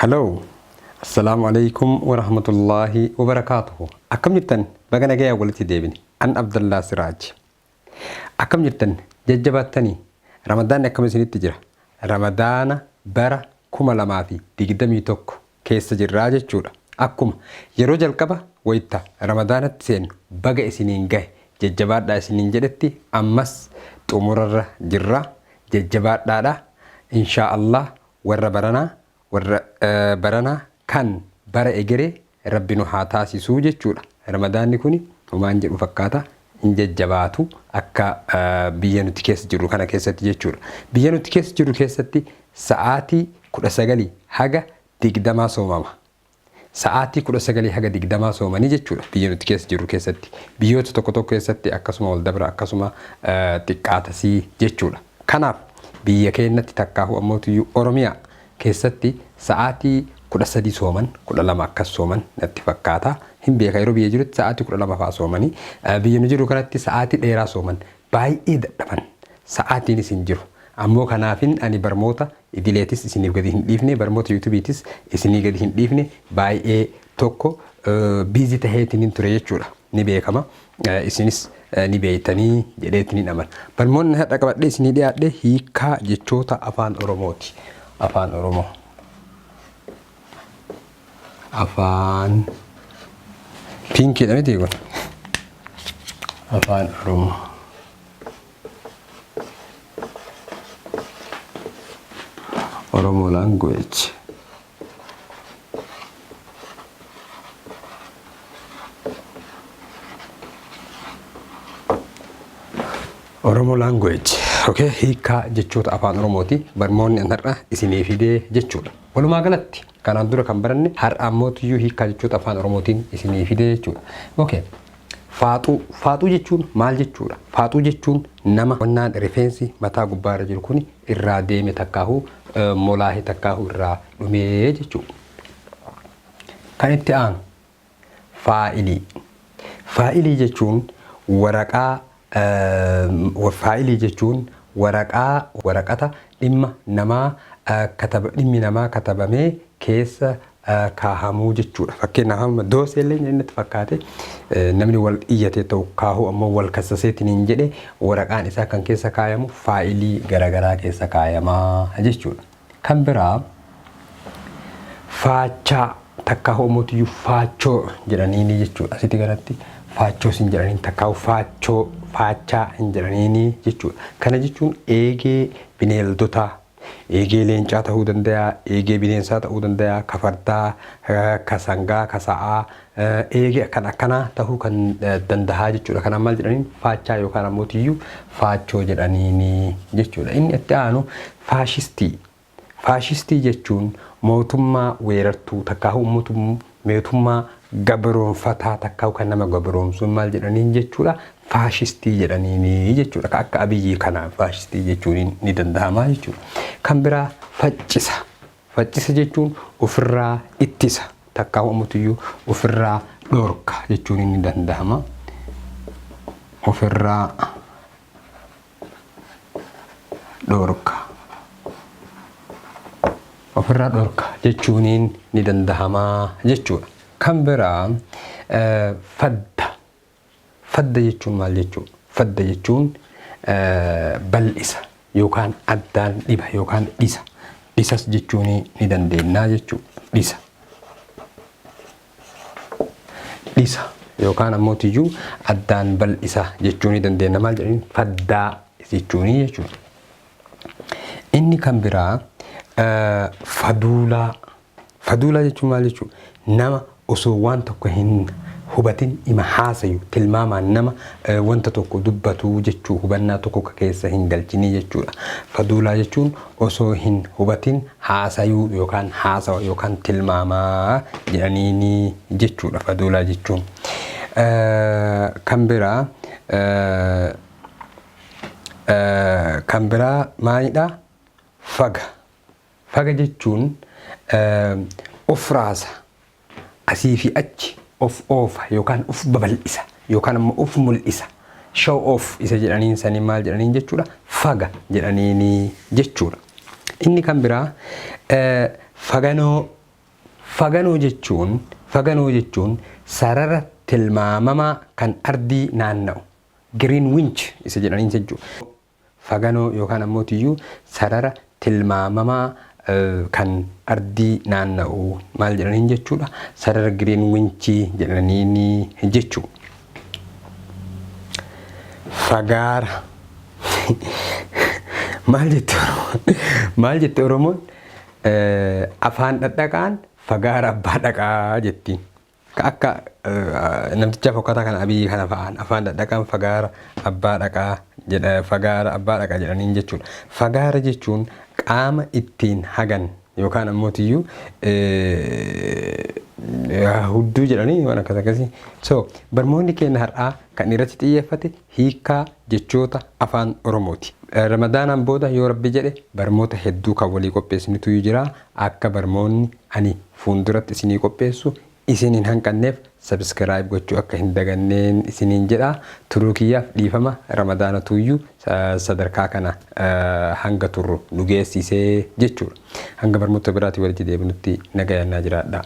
Hello. Assalaamu alaikum wa rahmatullahi wa barakaatuhu. Akkam jirtan baga nagayaa walitti deebine. An Abdallaa Siraaj. Akkam jirtan jajjabaattanii Ramadaanni akkam isinitti jira? Ramadaana bara 2021 keessa jirraa jechuudha. Akkuma yeroo jalqaba wayita Ramadaanatti seennu baga isiniin gahe jajjabaadhaa isiniin jedhetti ammas xumurarra jirra. Jajjabaadhaadha. Inshaa Allah warra baranaa warra baranaa kan bara egeree Rabbi nu haa taasisuu jechuudha. Ramadaanni kuni homaan jedhu fakkaata hin jajjabaatu akka biyya nuti keessa jirru kana keessatti jechuudha. Biyya nuti keessa jirru keessatti sa'aatii 19 haga 20 soomama. Sa'aatii 19 haga 20 soomanii jechuudha biyya nuti keessa jirru keessatti. Biyyoota tokko tokko keessatti akkasuma wal dabra akkasuma xiqqaatasii jechuudha. Kanaaf biyya keenyatti takkaahuu ammootiyyuu Oromiyaa keessatti sa'aatii 13 sooman 12 akkas sooman natti fakkaata. Hin beeka yeroo biyya jirutti sa'aatii 12 fa'aa soomanii biyya nu jiru kanatti sa'aatii dheeraa sooman baay'ee dadhaban sa'aatiinis hin jiru. Ammoo kanaafin ani barmoota idileetis isiniif gadi hin dhiifne barmoota yuutubiitis isinii gadi hin dhiifne baay'ee tokko biizii taheetiniin ture jechuudha. Ni beekama. Isinis ni beektanii jedheetiniin amana. Barmoonni har'a qabadhee isinii dhiyaadhe hiikkaa jechoota afaan Oromooti. Afaan Oromoo. Afaan pinkiidha miti kun. Afaan Oromoo. Oromo language. Oromo language. Okay, hiikkaa jechoota afaan Oromooti. Barmoonni an har'a isinii fidee jechuudha. Walumaa galatti kanaan dura kan baranne har'a ammoo tuyyuu hiikkaa jechoota afaan Oromootiin isinii fidee jechuudha. Okay. Faaxuu. Faaxuu jechuun maal jechuudha? Faaxuu jechuun nama wannaan rifeensi mataa gubbaa irra jiru kuni irraa deeme takkaahuu molaahe takkaahuu irraa dhumee jechuudha. Kan itti aanu faa'ilii. Faa'ilii jechuun waraqaa faa'ilii jechuun waraqaa waraqata dhimma namaa kataba dhimmi namaa katabamee keessa kaahamuu jechuudha. Fakkeenyaaf amma doosee illee inni natti fakkaate namni wal iyyate ta'u kaahuu ammoo wal kassaseetiin hin jedhe waraqaan isaa kan keessa kaayamu faayilii garaagaraa keessa kaayamaa jechuudha. Kan biraa faachaa takkaa ho'omotiyyuu faachoo jedhaniini jechuudha. Asitti kanatti faachoo sin jedhaniin takkaa faachoo faachaa hin jedhaniini jechuudha. Kana jechuun eegee bineeldotaa Eegee leencaa ta'uu danda'a, eegee bineensaa ta'uu danda'a, ka fardaa, ka sangaa, ka sa'aa, eegee kan akkanaa ta'uu kan dandahaa jechuudha. Kanaan maal jedhaniin faachaa yookaan ammoo tiyyuu faachoo jedhaniini jechuudha. Inni itti aanu faashistii. Faashistii jechuun mootummaa weerartuu takkaahuu mootummaa gabroonfataa takkaahuu kan nama gabroomsuun maal jedhaniin jechuudha. Faashistii jedhaniini jechuudha. Ka akka Abiyyii kana faashistii jechuun ni danda'ama jechuudha. Kan biraa faccisa. Faccisa jechuun ofirraa ittisa takkaahuu ammoo ofirraa dhorka jechuun ni danda'ama. Ofirraa dhorka. Ofirraa dhorka jechuuniin ni danda'ama jechuudha. Kan biraa fadda. Fadda jechuun maal jechuudha? Fadda jechuun bal'isa yookaan addaan dhiba yookaan dhisa. Dhisas jechuun ni dandeenya jechuudha. Dhisa. Dhisa yookaan ammoo tiyyuu addaan bal'isa jechuu ni dandeenya. Maal jedhaniin faddaa jechuuni jechuudha. Inni kan biraa faduulaa. Faduulaa jechuun maal jechuudha? Nama osoo waan tokko hin hubatin ima haasayu tilmaamaan nama wanta tokko dubbatu jechuu hubannaa tokko ka keessa hin galchinii jechuudha. Faduulaa jechuun osoo hin hubatin haasayuu yookaan haasawa yookaan tilmaamaa jedhaniini jechuudha faduulaa jechuun. Kan biraa kan biraa maalidha? Faga. Faga jechuun of raasa, asii fi achi of oofa yookaan of babal'isa yookaan ammoo of mul'isa. Show off isa jedhaniin sanii maal jedhaniin jechuudha? Faga jedhaniini jechuudha. Inni kan biraa faganoo Faganoo jechuun faganoo jechuun sarara tilmaamamaa kan ardii naanna'u Greenwich isa jedhaniin jechuudha. Faganoo yookaan ammoo tiyyuu sarara tilmaamamaa kan ardii naanna'u maal jedhaniin jechuudha. Sarara Greenwich jedhaniin jechuudha. Fagaara maal jette Oromoon? Maal jette Oromoon? Afaan dhadhaqaan fagaara abbaa dhaqaa jettiin. Ka akka namticha fokkataa kana Abiyyi kana fa'aan afaan dhadhaqaan fagaara abbaa dhaqaa jedha fagaara abbaa dhaqaa jedhaniin jechuudha. Fagaara jechuun qaama ittiin hagan yookaan ammoo tiyyuu hudduu jedhanii waan akkas akkasii. So barmoonni keenya har'aa kan irratti xiyyeeffate hiikkaa jechoota afaan Oromooti. Ramadaanaan booda yoo Rabbi jedhe barmoota hedduu kan walii qopheessinutu jira. Akka barmoonni ani fuulduratti isinii qopheessu isin hin hanqanneef subscribe gochuu akka hin daganneen isiniin jedha. Turuu kiyyaaf dhiifama Ramadaana tuyyuu sadarkaa kana hanga turru nu geessisee jechuudha. Hanga barmoota biraatii walitti deebinutti nagayannaa jiraadha.